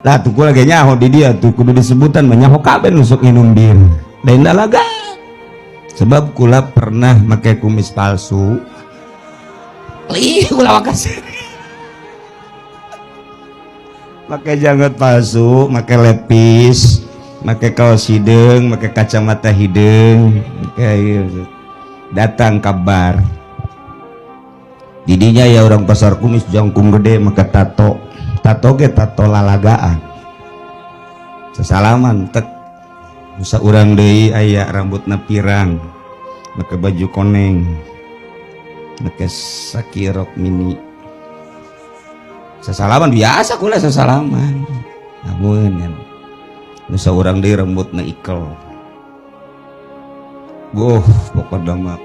Lah tuh kula ge nyaho di dia tuh kudu disebutan mah nyaho kabeh nu sok nginum bir. Lain lalaga. Sebab kula pernah make kumis palsu. Lih kula wakas. Make janggot palsu, make lepis, make kaos hideung, make kacamata hideung, kayak datang kabar. Didinya ya orang pasar kumis jangkung gede make tato. Tato ge tato lalagaan. Sesalaman tek. Musa urang deui aya rambutna pirang, make baju koneng, make sakirok mini. Sesalaman biasa kula sesalaman. Namun kan nusa urang deui rambutna ikel. Goh, pokona mah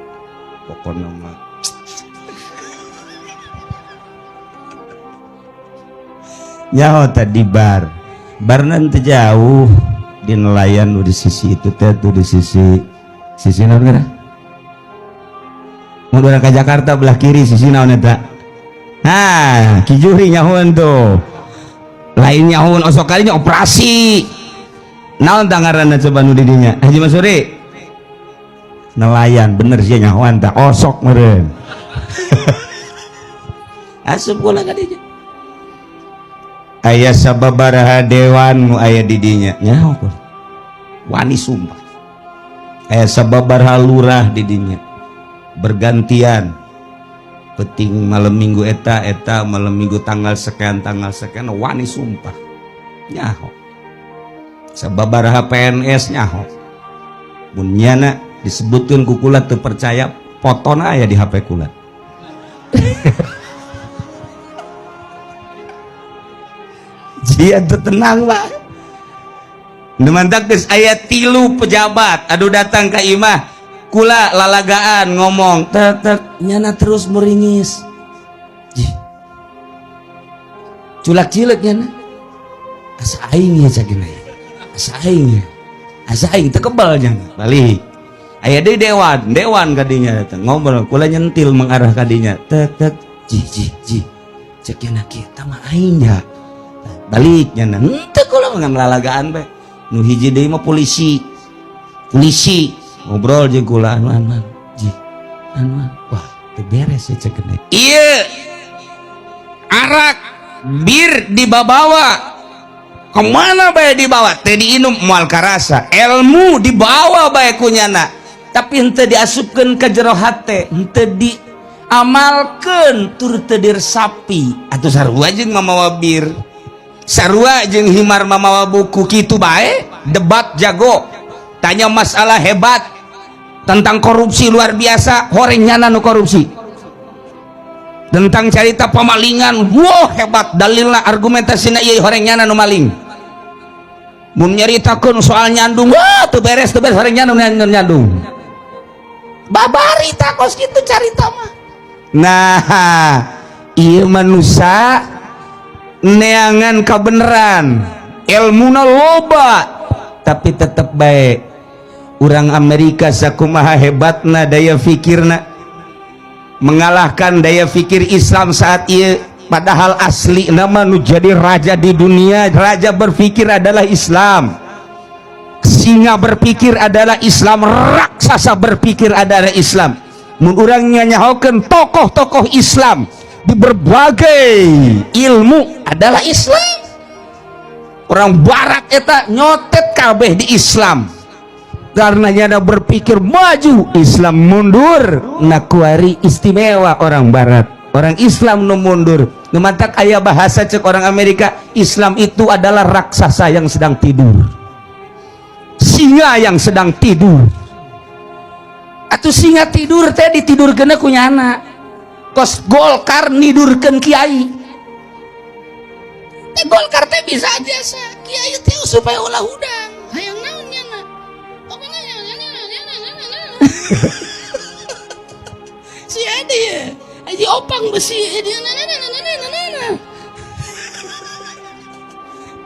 nyaho tadi bar. Barna teu jauh di nelayan nu di sisi itu teh tuh di sisi sisi naon geura? Mun urang ka Jakarta belah kiri sisi naon eta? Nah, Ki Juhri nyahoan tuh. Lain nyahoan osok kalinya operasi. Naon tah ngaranna coba nu di dinya? Haji Masuri. Nelayan bener sih nyahoan tah osok meureun. Asup kula ka dinya. Aya sababaraha dewan nu aya di dinya nyaho kula. Wani sumpah. Aya sababaraha lurah di dinya. Bergantian. Peting malam minggu eta eta malam minggu tanggal sekian wani sumpah. Nyaho. Sababaraha PNS nyaho. Mun nyana disebutkeun ku kula teu percaya fotona aya di HP kula. Dia tuh tenang pak. Numantak geus aya 3 pejabat aduh datang ka imah kula lalagaan ngomong tek tek nyana terus meringis. Jih. Culak cilek nyana. Asa aing ya cagina. Asa aing ya. Asa aing teu kebal nyana. Balik. Aya deui dewan, dewan kadinya datang ngobrol kula nyentil mengarah kadinya. Tek tek jih jih jih. Cek nyana kieu tah mah aing ya. Balik nyana henteu kula mah ngalalagaan bae. Nu hiji deui mah polisi. Polisi ngobrol jeung kula anu anu jih. Anu wah teu beres ya cek gede. Ieu arak bir dibabawa kemana bae dibawa teu diinum moal karasa. Ilmu dibawa bae ku nyana tapi henteu diasupkeun ka jero hate, henteu diamalkeun tur teu diresapi. Atuh sarua jeung mamawa bir. Sarua jeung himar mamawa buku kitu bae, debat jago, tanya masalah hebat tentang korupsi luar biasa, horeng nyana nu korupsi. Tentang carita pemalingan, wah hebat dalilna argumentasina ieu horeng nyana nu maling. Mun nyaritakeun soal nyandung, wah teu beres horeng nyana nu nyandung. Babari takos kitu carita mah. Nah, ieu manusia neangan kebenaran ilmuna loba tapi tetep baik. Urang Amerika sakumaha hebatna daya fikirna mengalahkan daya fikir Islam saat ieu, padahal asli nama nu jadi raja di dunia, raja berfikir adalah Islam, singa berpikir adalah Islam, raksasa berpikir adalah Islam. Mun urang nyanyahokeun tokoh-tokoh Islam di berbagai ilmu adalah Islam. Orang barat eta nyotet kabeh di Islam karena nyana berpikir maju, Islam mundur. Nakuari istimewa orang barat, orang Islam nu mundur. Nu mantak aya bahasa cek orang Amerika, Islam itu adalah raksasa yang sedang tidur, singa yang sedang tidur. Atuh singa tidur teh ditidurkeun ku nyana. Kos Golkar nidurkeun kiai. Teh Golkar teh bisa aja sa kiai teh supaya ulah hudang. Hayang naon nyana? Pokoknya si Adi ya, Haji Opang besi dia.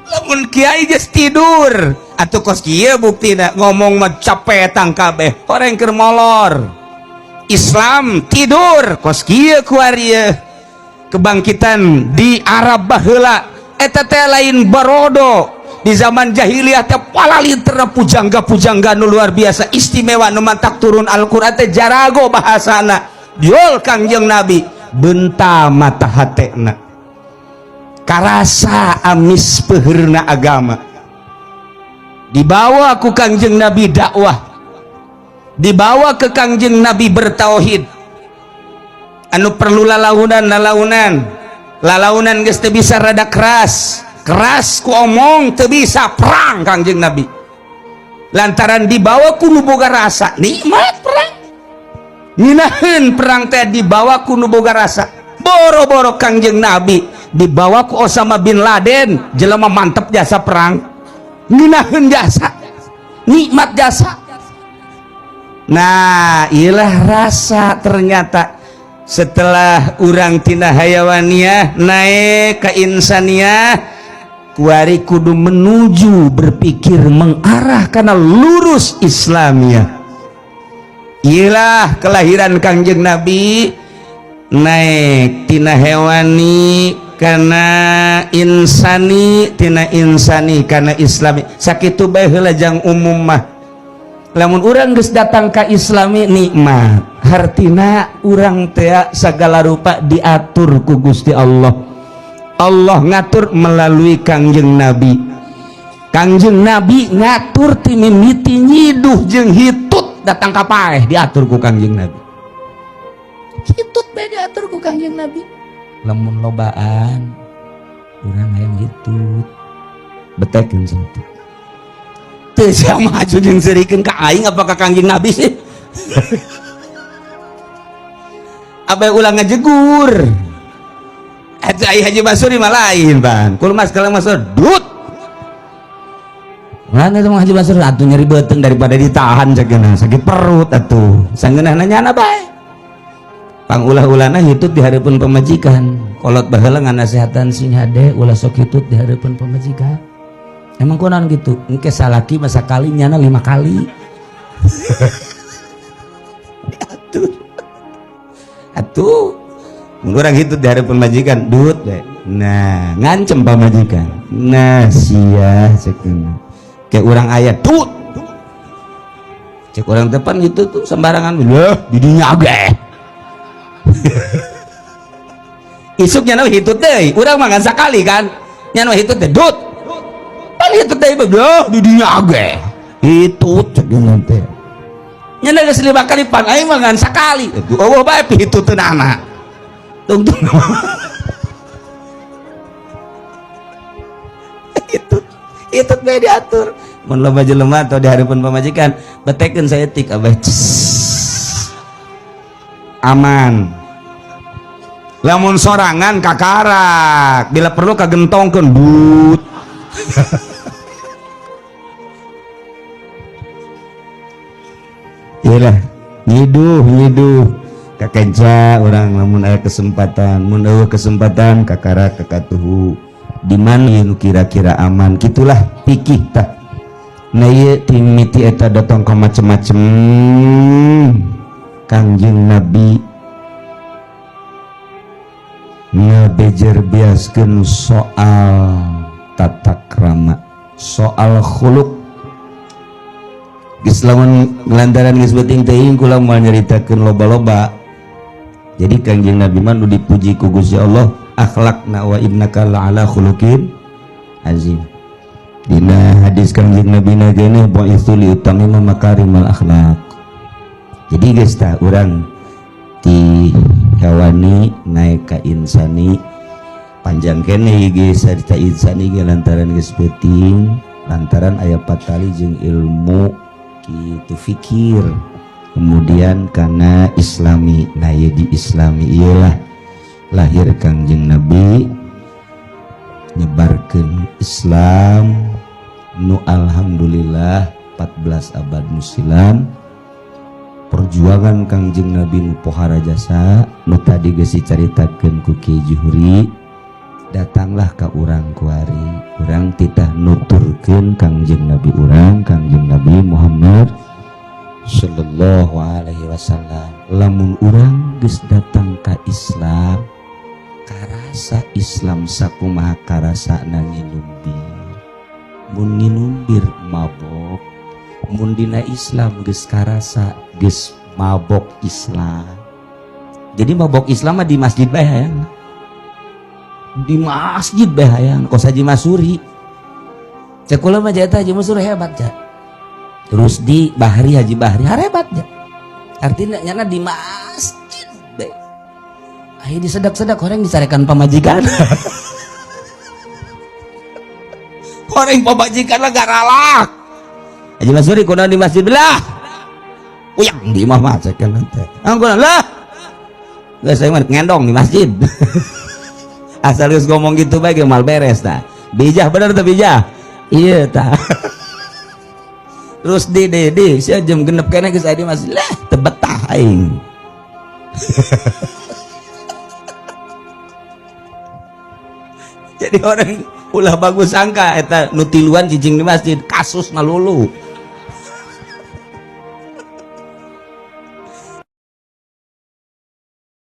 Lamun kiai geus tidur, atuh kos kieu buktina ngomong mah capetang kabeh, horeng keur molor. Islam tidur kos kieu kuari kebangkitan di Arab baheula Eta teh lain barodo. Di zaman jahiliyah teh palaliterna pujangga-pujangga nu luar biasa istimewa nu mantak turun Al-Qur'an teh jarago bahasana. Diol Kangjeng Nabi benta mata hatena. Karasa amis peherna agama. Dibawa ku Kangjeng Nabi dakwah. Dibawa ke Kangjeng Nabi bertauhid. Anu perlu lalaunan lalaunan. Lalaunan geus teu bisa rada keras. Keras ku omong teu bisa perang Kangjeng Nabi. Lantaran dibawa ku nu boga rasa nikmat perang. Nginaheun perang teh dibawa ku nu boga rasa. Boro-boro Kangjeng Nabi dibawa ku Osama bin Laden jelema mantep jasa perang. Nginaheun jasa. Nikmat jasa. Nah, ilah rasa ternyata setelah urang tina hayawaniyah naik ke insaniyah kuari kudu menuju berpikir mengarah karena lurus Islamiyah. Ilah kelahiran Kangjeng Nabi naik tina hewani karena insani, tina insani karena islami. Sakitu bae heula jang umum mah. Lamun urang geus datang ka islami nikmat, hartina urang teh sagala rupa diatur ku Gusti Allah. Allah ngatur melalui Kangjeng Nabi. Kangjeng Nabi ngatur ti mimiti nyiduh jeung hitut datang ka paeh diatur ku Kangjeng Nabi. Hitut bae diatur ku Kangjeng Nabi. Lamun lobaan urang hayang hitut betekeun saeutik. Teu sia maju jeung seurikeun ka aing apa ka Kangjeng Nabi sih? Abah ulang ngajegur. Eta ai Haji Basuri mah lain, Bang. Kul mas kalau masuk dut. Mana tuh Haji Basuri atuh nyeri beuteung daripada ditahan sageuna sakit perut atuh. Sangeunahna nyana bae. Pang ulah-ulahna hitut di hareupeun pamajikan. Kolot baheula nganasehatan sing hade ulah sok hitut di hareupeun pamajikan. Emang kunaon gitu? Engke salaki masa kali nyana 5 kali. Diatur. Atuh mun urang hitut di hareupeun majikan dut we. Nah, ngancem pamajikan. Nah, sia cekeun. Kayak urang aya dut. Cek urang depan gitu tuh sembarangan. Lah, di dinya ge. Isuk nyana hitut deui. Urang mah ngan sakali kan. Nyana hitut teh dut. Pan hitut deui lah di dinya ge. Hitut cek nyeun teh. Nyana geus 5 kali pan aing mah ngan sakali. Eueuh bae pihituteunana. Tungtung. Hitut. Hitut bae diatur. Mun loba jelema atau di hareupeun pamajikan, betekeun saeutik abah. Aman. Lamun sorangan kakarak, bila perlu kagentongkeun but. Iyalah, nyiduh nyiduh kakenca urang lamun aya kesempatan, mun eueuh kesempatan kakarak kakatuhu. Di mana nu kira-kira aman, kitulah pikih tah. Nah ieu timiti eta datang ka macem-macem. Kangjeng Nabi ngabejer biaskeun soal tata krama, soal khuluq. Geus lamun lantaran geus beuting teuing kula moal nyaritakeun loba-loba. Jadi Kangjeng Nabi mah nu dipuji ku Gusti Allah akhlakna wa innaka la'ala khuluqin azim. Dina hadis Kangjeng Nabi na geunih bu'itsu li utammima makarimal akhlak. Jadi geus tah urang ti hewani naik ka insani panjang keneh geus sarita insani ge lantaran geus beuting, lantaran aya patali jeung ilmu kitu fikir. Kemudian karena islami, nah ieu di islami ieulah lahir Kangjeng Nabi nyebarkeun Islam nu alhamdulillah 14 abad musilam. Perjuangan Kangjeng Nabi nu pohara jasa nu tadi geus dicaritakeun ku Ki Juhri, datanglah ka urang kuari, urang titah nuturkeun Kangjeng Nabi urang, Kangjeng Nabi Muhammad sallallahu alaihi wasallam. Lamun urang geus datang ka Islam, Karasa Islam sakumaha karasana nginum bir. Mun nginum bir mabok, mun dina Islam geus karasa geus mabok Islam. Jadi mabok Islam mah di masjid bae hayang. Di masjid bae hayang kos Haji Masuri. Cek kula mah eta Haji Masuri hebat ja. Terus di Bahri Haji Bahri hebat ja. Artinya nyana di masjid bae. Ayo disedak-sedak orang dicarekan pamajikan. Orang pamajikan lah garalak. Haji Masuri kunaon di masjid belah. Uyang di imah mah cek teh. Ah kunaon lah. Geus saya mah ngendong di masjid. Asal geus ngomong gitu bae ge mal beres tah. Bijah bener teh bijah. Iya tah. Terus di sia jam 6 keneh geus aya di masjid lah teu betah aing. Jadi orang ulah bagus sangka eta nu tiluan cicing di masjid kasus ngalulu.